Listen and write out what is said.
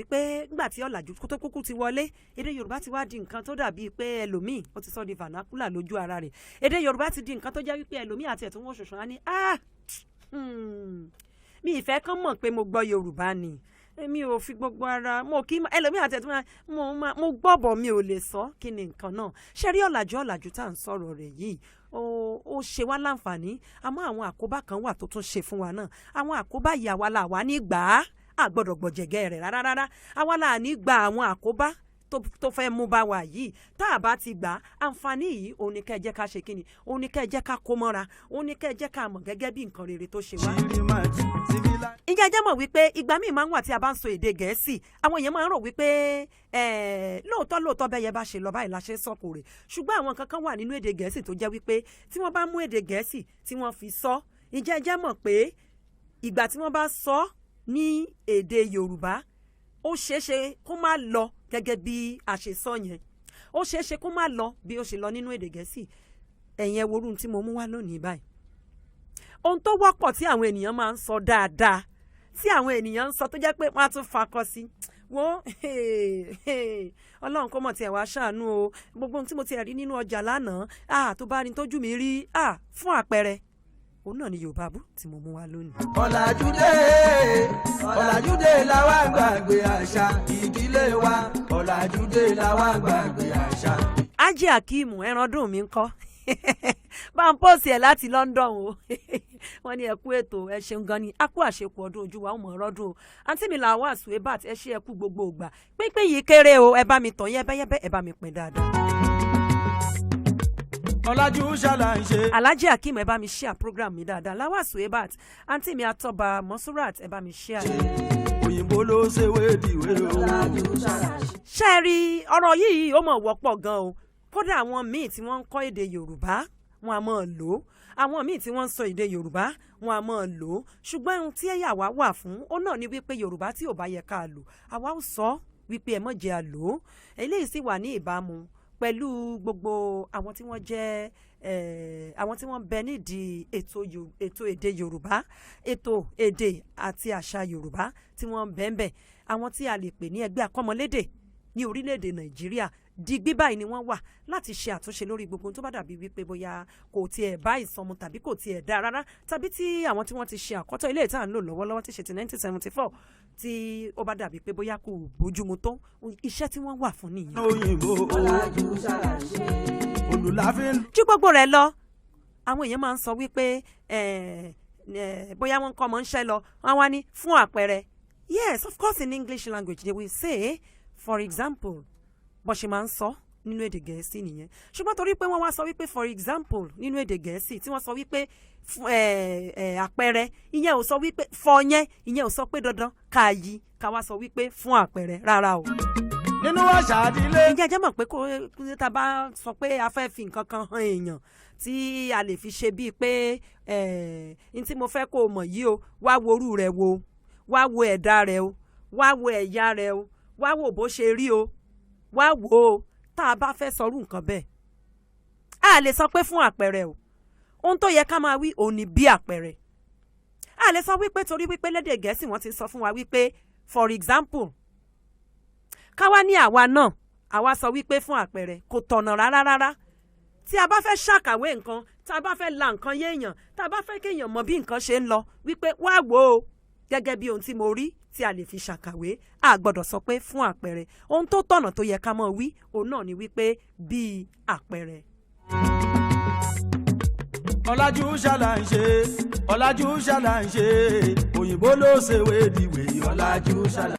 Wípé nígbà tí ọ̀làjú tó kúkú ti wọlé, èdè Yorùbá ti wá di nǹkan tó dàbíi pé ẹlòmíì ó ti sọ di vernacular lójú ara rẹ̀. Èdè Yorùbá ti di nǹkan tó jẹ́ wípé ẹlòmíì àti ẹ̀tún wọn ṣoṣo á ní, "Ah, mi ìfẹ́ kán mọ̀ pé mo gbọ́ Yorùbá ni, mi ò fi gbogbo ara mo kí ẹlòmíì àti ẹ̀tún mo gbọ́ bọ̀, mi ò lè sọ." Kí ni nǹkan náà ṣe rí? Ọ̀làjú tá à ń sọ̀rọ̀ rẹ̀ yìí, ó ṣe wá láǹfààní, àmọ́ àwọn àkóbá kan wà tó tún ṣe fún wa náà. Àwọn àkóbá yìí, àwa la wà ní gbà á, a gbọ́dọ̀ gbọ̀jẹ̀gẹ́ rẹ̀ rárá rárá. Àwa la ní gba àwọn àkóbá tó fẹ́ mú bá wa yìí. Tá a bá ti gbà àǹfààní yìí, òun ni kẹ́ ẹ jẹ́ ká ṣe kíni, òun ni kẹ́ ẹ jẹ́ ká kó mọ́ra, òun ni kẹ́ ẹ jẹ́ ká mọ̀ gẹ́gẹ́ bí nǹkan rere tó ṣe wá. Ǹjẹ́ ẹ jẹ́ mọ̀ wípé ìgbà míì máa ń wà tí a bá ń sọ èdè Gẹ̀ẹ́sì, àwọn èèyàn máa ń rò wípé lóòótọ́ lóòótọ́, bẹ́ẹ̀ yẹ bá ṣe lọ báyìí la ṣe sọ̀kò rẹ̀, ṣùgbọ́n àwọn kankan wà nínú èdè Gẹ̀ẹ́sì tó jẹ́ wípé tí wọ́n bá mú èdè Gẹ̀ẹ́sì tí wọ́n fi sọ, ǹjẹ́ ẹ jẹ́ mọ̀ pé ìgbà tí wọ́n bá sọ ní èdè Yorùbá, ó ṣeéṣe kó má lọ gẹ́gẹ́ bí a ṣe sọ yẹn? Ó ṣeéṣe kó má lọ bí ó ṣe lọ nínú èdè Gẹ̀ẹ́sì. Ẹ̀yin ẹ worú tí mo mú wá lónìí báyìí. Ohun tó wọ́pọ̀ tí àwọn ènìyàn máa ń sọ dáadáa, tí àwọn ènìyàn ń sọ tó jẹ́ pé wọ́n á tún fakọ sí wo, Ọlọ́run kó mọ̀ tiẹ̀ wá ṣàánú o. Gbogbo ohun tí mo ti rí nínú ọjà lánàá, tó bá rí tójú mi rí, fún àpẹẹrẹ, òun náà ni Yorùbá bú tí mo mú wá lónìí. Ọ̀làjúdé, ọ̀làjúdé làwa gbàgbé àṣà ìdílé wa. Ọ̀làjúdé làwa gbàgbé àṣà. Ájì Akeem, ẹran dùn mí ń kọ́ bá ń pòsì ẹ̀ láti London o. Wọ́n ní ẹ kú ètò, ẹ ṣeun gan ni, a kú àṣekù ọdún, ojú wa ó mọ̀ ọ́rọ́dún o. Àǹtí mi làwọn àṣùwébàt, ẹ ṣe, ẹ kú gbogbo ògbà. Pínpín yìí kéré o, ẹ bá mi tàn yẹ́bẹ́yẹ́bẹ́, ẹ bá mi pín dáadáa. Ọ̀làjú ṣàlà ń ṣe. Alhaji Akeem, ẹ bá mi share program mi dáadáa. Lawal Suebat, àǹtí mi Atọ́ba Monsurat, ẹ bá mi share. Òyìnbó ló ṣe wédiwé o. Ṣé ẹ rí ọ̀rọ̀ yìí, ó mọ̀ wọ́pọ̀ gan o. Kódà àwọn míì tí wọ́n ń kọ́ èdè Yorùbá, wọn a máa lò ó. Àwọn míì tí wọ́n ń sọ èdè Yorùbá, wọn a máa lò ó. Ṣùgbọ́n ohun tí ẹ̀yà wa wà fún ó náà ni wípé Yorùbá tí ò bá yẹ ká lò, àwa ó sọ wípé ẹ má jẹ́ a lò ó. Eléyìí sì wà ní ìbámu pẹ̀lú gbogbo àwọn tí wọ́n jẹ́ àwọn tí wọ́n bẹ nídìí ètò èdè Yorùbá, ètò èdè àti àṣà Yorùbá tí wọ́n ń bẹ ń bẹ, àwọn tí a lè pè ní ẹgbẹ́ akọ́mọlédè ní orílẹ̀-èdè Nàìjíríà. Digbí báyìí ni wọ́n wà láti ṣe àtúnṣe lórí gbogbo ohun tó bá dàbí wípé bóyá kò tiẹ̀ bá ìsọmu tàbí kò tiẹ̀ dáa rárá, tàbí tí àwọn tí wọ́n ti ṣe àkọ́tọ̀ ilé ìta ń lò lọ́wọ́lọ́wọ́ tí ṣe ti 1974, tí ó bá dàbí pé bóyá kò bójúmu tó. Iṣẹ́ tí wọ́n wà fún nìyẹn. Òyìnbó olùláfín. Ju gbogbo rẹ̀ lọ, àwọn èèyàn máa ń sọ wípé bóyá wọ́n ń kọ́ ọmọ ń ṣẹ́ lọ, wọ́n wá ní fún àpẹẹrẹ. Yes, of course, in English language they will say "for example". Bó ṣe máa ń sọ nínú èdè Gẹ̀ẹ́sì nìyẹn. Ṣùgbọ́n torí pé wọ́n wá sọ wípé "for example" nínú èdè Gẹ̀ẹ́sì, tí wọ́n sọ wípé àpẹẹrẹ, ìyẹn ò sọ wípé for yẹn, ìyẹn ò sọ pé dandan ká yí ká wá sọ wípé fún àpẹẹrẹ rárá o. Nínú àṣà àdílé. Ǹjẹ́ ẹ jẹ́ mọ̀ pé kó tá a bá sọ pé a fẹ́ fi nǹkan kan hàn èèyàn tí a lè fi ṣe bíi pé n tí mo fẹ́ kó o mọ̀ yìí o, wá wo orú rẹ̀ wo, wá wo ẹ̀dá rẹ̀ o, wá wo ẹ̀yà rẹ̀ o, wá wo bó ṣe rí o, wá wò ó, tá a bá fẹ́ sọrú nǹkan bẹ́ẹ̀, a lè sọ pé fún àpẹẹrẹ o. Ohun tó yẹ ká máa wí òun ni bí àpẹẹrẹ. A lè sọ wípé torí wípé lédè Gẹ̀ẹ́sì wọ́n ti sọ fún wa wípé "for example", káwá ní àwa náà àwa sọ wípé fún àpẹẹrẹ. Kò tọ̀nà rárá rárá. Tí a bá fẹ́ ṣàkàwé nǹkan, tá a bá fẹ́ la nǹkan yéèyàn, tá a bá fẹ́ kéèyàn mọ bí nǹkan ṣe ń lọ, wípé wá wò ó gẹ́gẹ́ bí ohun tí mo rí tí a lè fi ṣàkàwé, a gbọ́dọ̀ sọ pé fún àpẹẹrẹ. Ohun tó tọ̀nà tó yẹ ká mọ̀ wí òun náà ni wípé bí àpẹẹrẹ. Ọ̀làjú ṣàlà ń ṣe, ọ̀làjú ṣàlà ń ṣe, òyìnbó ló ṣe wédiwé, ọ̀làjú ṣàlà.